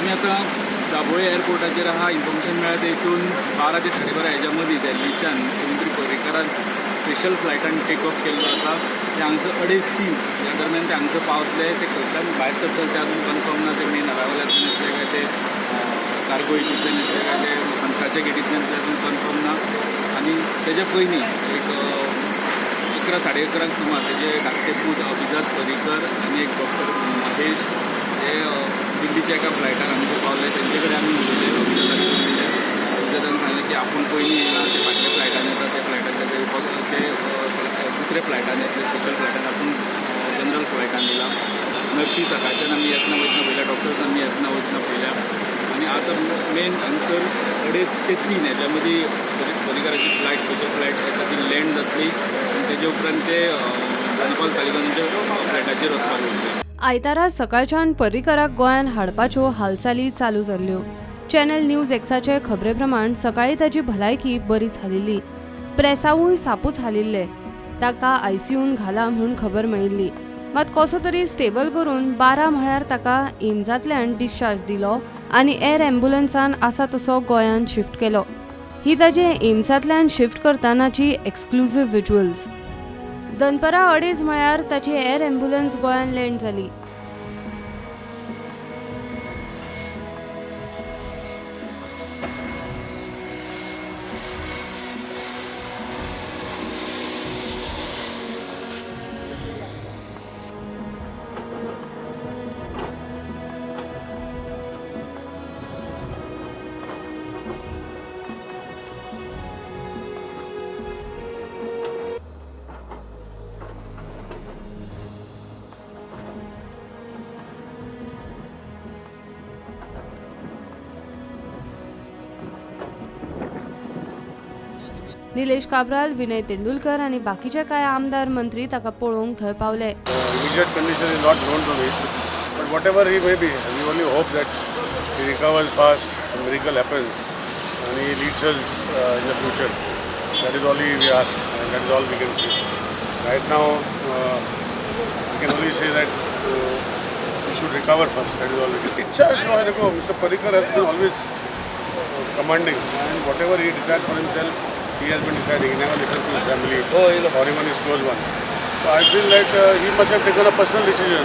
आमी आतां दाबोळे एअरपोर्टाचेर आहा. इन्फॉर्मेशन मेळ्ळा तेतून 12 ते 12:30 हेज्या मदीं दिल्लीच्यान मुख्यमंत्री पर्रीकारान स्पेशल फ्लायटान टेक ऑफ केल्लो आसा. ते हांगसर 3:30 ह्या दरम्यान ते हांगसर पावतले. ते खंयच्यान भायर सरतले ते अजून कन्फर्म ना. ते मेन अरायवलांतल्यान येतले काय ते कार्गो हितूंतल्यान येतले काय ते हंसाच्या गेटींतल्यान येतले अजून कन्फर्म ना. आनी तेज्या पयलीं एक 11 11:30 सुमार तेजे धाकटे पूत अभिजात पर्रीकर आनी एक डॉक्टर महेश हे दिल्लीच्या एका फ्लायटार हांगसर पावले. तेंचे कडेन आमी उलयले. अभिजातान उलयले. अभिजातान सांगलें की आपूण पयलीं येयला, ते फाटल्या फ्लायटान येता, त्या फ्लायटान ते दुसऱ्या फ्लायटान येतले, स्पेशल फ्लायटान, आपूण जनरल फ्लायटान येयला. नर्शी सकाळच्यान आमी येतना वयतना पळयल्या, डॉक्टर्स आमी येतना वयतना पळयल्या. आनी आतां मेन हांगसर 2:30 ते 3 हेच्या मदीं पर्रीकाराची फ्लायट, स्पेशल फ्लायट येता, ती लँड जातली आनी तेजे उपरांत ते दोनापावल तालिगांवाच्या फ्लॅटाचेर वचपाक वयतले. आयतारा सकाळच्यान पर्रीकाराक गोंयांत हाडपाच्यो हालचाली चालू जाल्ल्यो. चॅनल न्यूज एक्साचे खबरे प्रमाण सकाळी ताची भलायकी बरी हालिल्ली. प्रेसावूय सापूच हालिल्ले. ताका आयसीयून घाला म्हूण खबर मेळिल्ली. मात कसो तरी स्टेबल करून 12 म्हळ्यार ताका एम्सांतल्यान डिस्चार्ज दिलो आनी एअर ॲम्ब्युलन्सान आसा तसो गोंयांत शिफ्ट केलो. ही ताजे एम्सांतल्यान शिफ्ट करतानाची एक्सक्लुझिव्ह विज्युअल्स. दनपरां 2:30 म्हळ्यार ताची एअर ॲम्ब्युलन्स गोंयांत लँड जाली. निलेश काब्राल, विनय तेंडुलकर आनी बाकीचे कांय आमदार मंत्री ताका पळोवंक थंय पावले. Immediate condition is not known to me, but whatever he may be, we only hope that he recovers fast, a miracle happens, and he leads us in the future. That is all we ask, and that is all we can see. Right now, we can only say that he should recover first. That is all we can say. इच्छा जो है, देखो, Mr. Parrikar has been always commanding, and whatever he decides for himself, he has been deciding. He never listens to his family or even his close one. So I feel that he must have taken a personal decision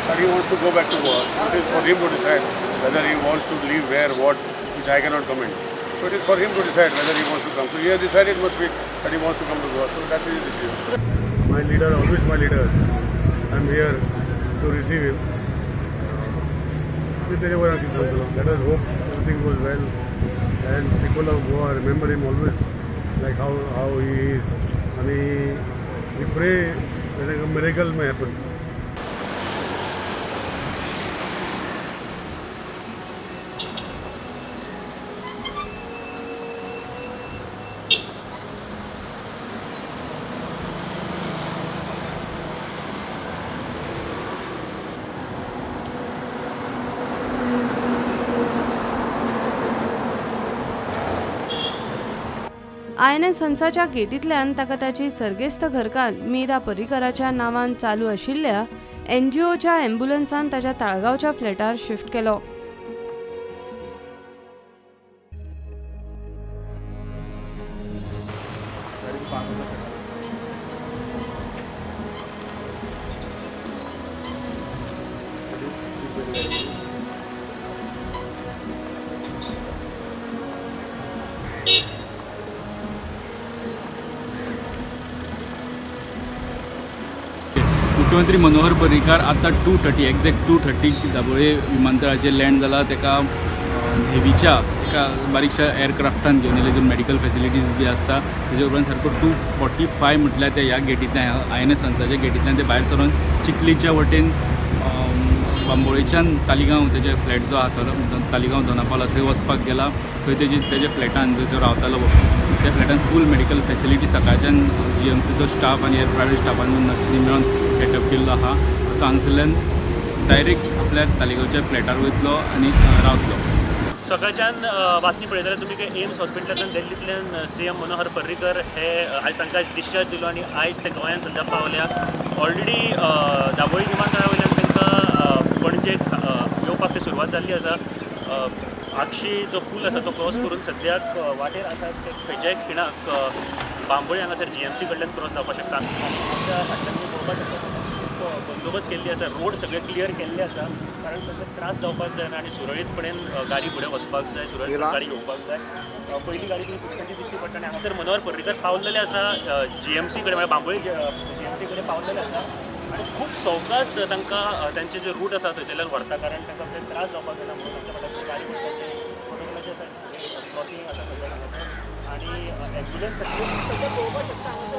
that he wants to go back to Goa. It is for him to decide whether he wants to leave, where, what, which I cannot comment. So it is for him to decide whether he wants to come. So he has decided, must be, that he wants to come to Goa. So that's his decision. My leader, always my leader. I am here to receive him. Let us hope everything goes well and people of Goa remember him always, like how he is. And we pray that a miracle may happen. INS हंसाच्या गेटींतल्यान ताका ताची सर्गेस्त घरकान्न मेधा पर्रीकराच्या नांवान चालू आशिल्ल्या एनजीओच्या ॲम्ब्युलन्सान ताच्या ताळगांवच्या फ्लॅटार shift केलो. मुख्यमंत्री मनोहर पर्रीकार आतां 2:30, एक्झॅक्ट 2:30 दाबोळे विमानतळाचेर लँड जाला. ताका नेव्हीच्या एका बारीकशा एअरक्राफ्टान घेवन येयले, जितून मेडिकल फेसिलिटीज बी आसता. तेजे उपरांत सारको 2:45 म्हटल्यार ते ह्या गेटींतल्यान, INS हंसाच्या गेटींतल्यान ते भायर सरून चिखलीच्या वटेन बांबोळेच्यान तालिगांव तेजे फ्लॅट जो आहा तालिगांव दोनापावला थंय वचपाक गेला. थंय तेजे फ्लॅटान जंय तो रावतालो त्या फ्लॅटान फूल मेडिकल फेसिलिटी सकाळच्यान GMCचो स्टाफ आनी हेर प्रायवेट स्टाफान नर्सींनी मेळून सेटअप केल्लो आहा. तो हांगसरल्यान डायरेक्ट आपल्या तालिगांवच्या फ्लॅटार वयतलो आनी रावतलो. सकाळच्यान बातमी पळयताले तुमी की एम्स हॉस्पिटलांतल्यान दिल्लींतल्यान सीएम मनोहर पर्रीकर हे आयज तांकां डिस्चार्ज दिलो आनी आयज ते गोंयांत सद्या पावल्या. ऑलरेडी दाबोळी विमानतळा वयल्यान तांकां पणजे येवपाक ते सुरवात जाल्ली आसा. आगशी जो पूल आसा तो क्रॉस करून सद्याक वाटेर आसा ते खंयच्याय खिणाक बांबोळी हांगासर जीएमसी कडल्यान क्रॉस जावपाक शकता. आनी आमच्या फाटल्यान तुमी पळोवपाक शकता खूब बंदोबस्त केल्ली आसा, रोड सगळे क्लियर केल्ले आसा, कारण तांकां त्रास जावपाक जायना आनी सुरळीतपणेन गाडी फुडें वचपाक जाय, सुरळीत गाडी येवपाक जाय. पयली गाडी तुमी पुलिसांची दिश्टी पडटा आनी हांगासर मनोहर पर्रीकर पावलेले आसा जीएमसी कडेन, म्हळ्यार बांबोळी जीएमसी कडेन पावलेले आसा आनी खूब सवकास तांकां तांचे जे रूट आसा थंयसरल्यान व्हरता, कारण तांकां ते त्रास जावपाक जायना म्हणून तांच्या फाटल्यान गाडी पडटा ते प्रोटोकॉलाचे आसा क्रॉसिंग आसा सगळ्या हांगासर आनी एम्ब्युलन्स सगळें पळोवपाक शकता हांगासर.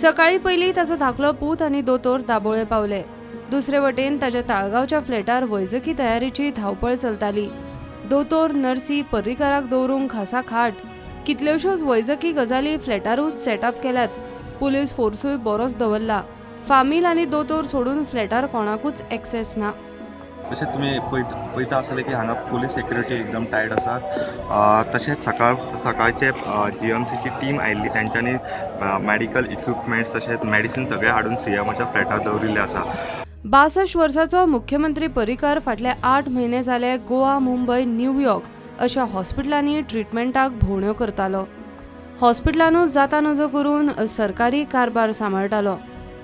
सकाळी पयलीं ताचो धाकलो पूत आनी दोतोर दाबोळे पावले. दुसरे वटेन ताच्या ताळगांवच्या फ्लॅटार वैजकी तयारीची धांवपळ चलताली. दोतोर, नर्सी पर्रीकाराक दवरूंक खासा खाट, कितल्योश्योच वैजकी गजाली फ्लॅटारूच सेटअप केल्यात. पुलीस फोर्सूय बरोच दवरला. फामील आनी दोतोर सोडून फ्लॅटार कोणाकूच एक्सेस ना. तशेंच तुमी पळयता आसतले की हांगा पुलीस सेक्युरिटी एकदम टायट आसा. तशेंच सकाळचे जीएमसीची टीम आयिल्ली, तांच्यांनी मेडिकल इक्विपमेंट्स तशेंच मेडिसीन सगळें हाडून सीएमाच्या फ्लॅटार दवरिल्लें आसा. 62 वर्साचो मुख्यमंत्री पर्रीकर फाटले 8 म्हयने जाले गोवा, मुंबय, न्यूयॉर्क अशा हॉस्पिटलांनी ट्रिटमेंटाक भोंवड्यो करतालो. हॉस्पिटलानूच जाता नजो करून सरकारी कारभार सांबाळटालो.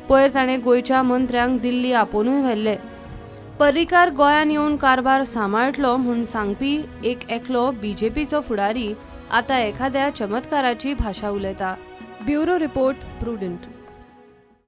पयर ताणें गोंयच्या मंत्र्यांक दिल्ली आपोवनूय व्हेल्ले. पर्रीकार गोंयान येवन कारभार सांबाळटलो म्हूण सांगपी एक एकलो बीजेपीचो फुडारी आतां एखाद्या चमत्काराची भाशा उलयता. Bureau report, Prudent.